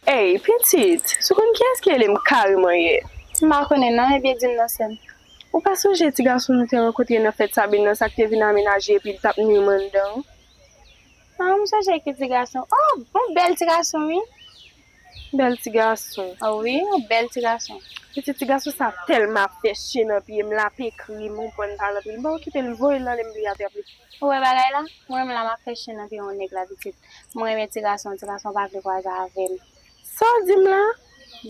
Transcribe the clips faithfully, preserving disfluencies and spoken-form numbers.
Ey, pitit, si w konn kiyès ki rele m kareman ye? M pa konnen non, ebyen di m non sè m. Ou pa sonje ti gason nou te rankontre nan fèt Sabin nan, sa k te vin amenaje epi l t ap nwi m anndan an? Ah, m sonje ki ti gason. Oh, yon bèl ti gason, wi. Bèl ti gason. Ah wi, yon bèl ti gason. Pitit, ti gason sa tèlman ap fè chen nan pye m, l ap ekri m, ou konprann, pa nan pye l. M pa okipe l, voye l nan men m, li atrape. Ou wè bagay la? Mwen menm la m ap fè chen nan pye yon nèg la pitit. Mwen renmen ti gason, ti gason pa vle kwaze avè m. Sa w di m la?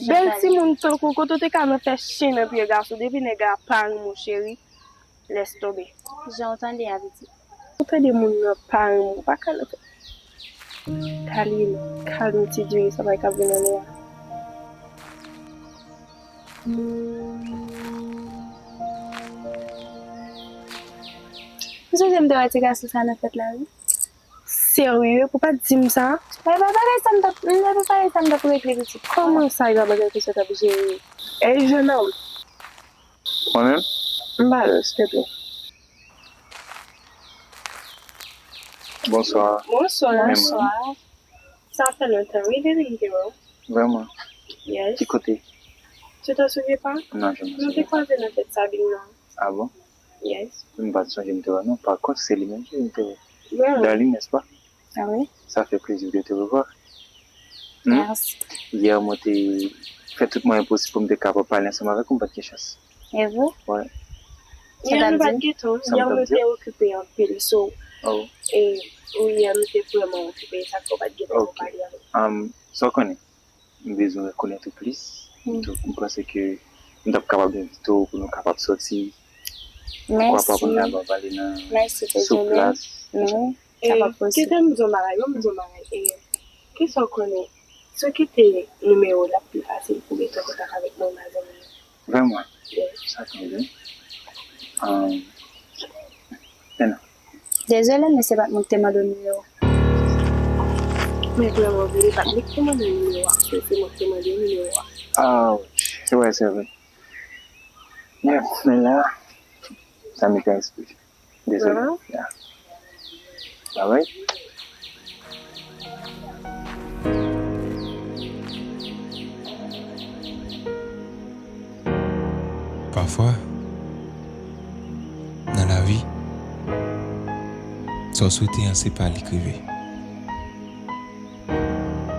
Bèl timoun tankou w, kote w te ka nan fè chen nan pye gason, depi nèg la pa renmen w cheri, lès tonbe. Jan w tande a pitit. Ou tande moun nan pa renmen w, pa ka nan fè. Kalin, kalm ti diri sa bay k ap vin anlè a. M sonje m te wè ti gason sa nan fèt la wi. Serye, pou pa t di m sa? Epi bagay sa m t ap, epi bagay sa m t ap regle pitit. Kòman sa e pa bagay ke sa t ap jere? Ey, jennonm. Mwen menm? M ba l, silteple. Bonswa. Bonswa. Bonswa. Sa fè lontan wi depi m te wè w. Vrèman? Yes. Ki kote? Ou te souvni pa? Non, je me souviens pas. Nou te kwaze nan fèt Sabin nan. Ah bon? Yes. M pa t sonje m te wè non. Pa kont, se li menm ki m te wè. Darling, n'est-ce pas? Ah oui. Ça fait plaisir de te revoir. Hmm? Merci. Yè, mwen te fè tout mwayen posib pou m te kapab pale ansanm avèk ou, m pa t gen chans. E vre? Wi. Yè, nou pa t gen tan. Yè, nou te okipe anpil, so, e, wi, yè, nou te vrèman okipe, sa k fè w pa t gen tan pou pale avèk nou. Sa w konnen, m bezwen rekonèt ou plis. M panse ke m t ap kapab envite w pou nou kapab sòti. Poukwa pa pou n al pale nan, sou plas. Non, sa pa posib. Kite m di w bagay, ban m di w bagay. E, kisa w konnen? Si w kite nimewo w, l ap pi fasil pou w mete an kontak avèk mwen, madanm mwen. Vrèman? Yes. Sa tonbe. Ahn, men non. Dezole, men se pa t mwen ki te mande w nimewo. Men vrèman vre, se pa t li ki te mande w nimewo a, se, se mwen ki te mande w nimewo a. Ah, se vre, se vre. Yeah, men la, sa mete espri. Dezole. Ya. Babay. Pafwa, nan lavi, sa w swete an se pa li k rive.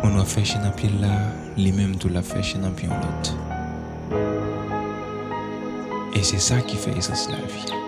Moun w ap fè chen nan pye l la, li menm tou l ap fè chen nan pye yon lòt. E se sa ki fè esans lavi.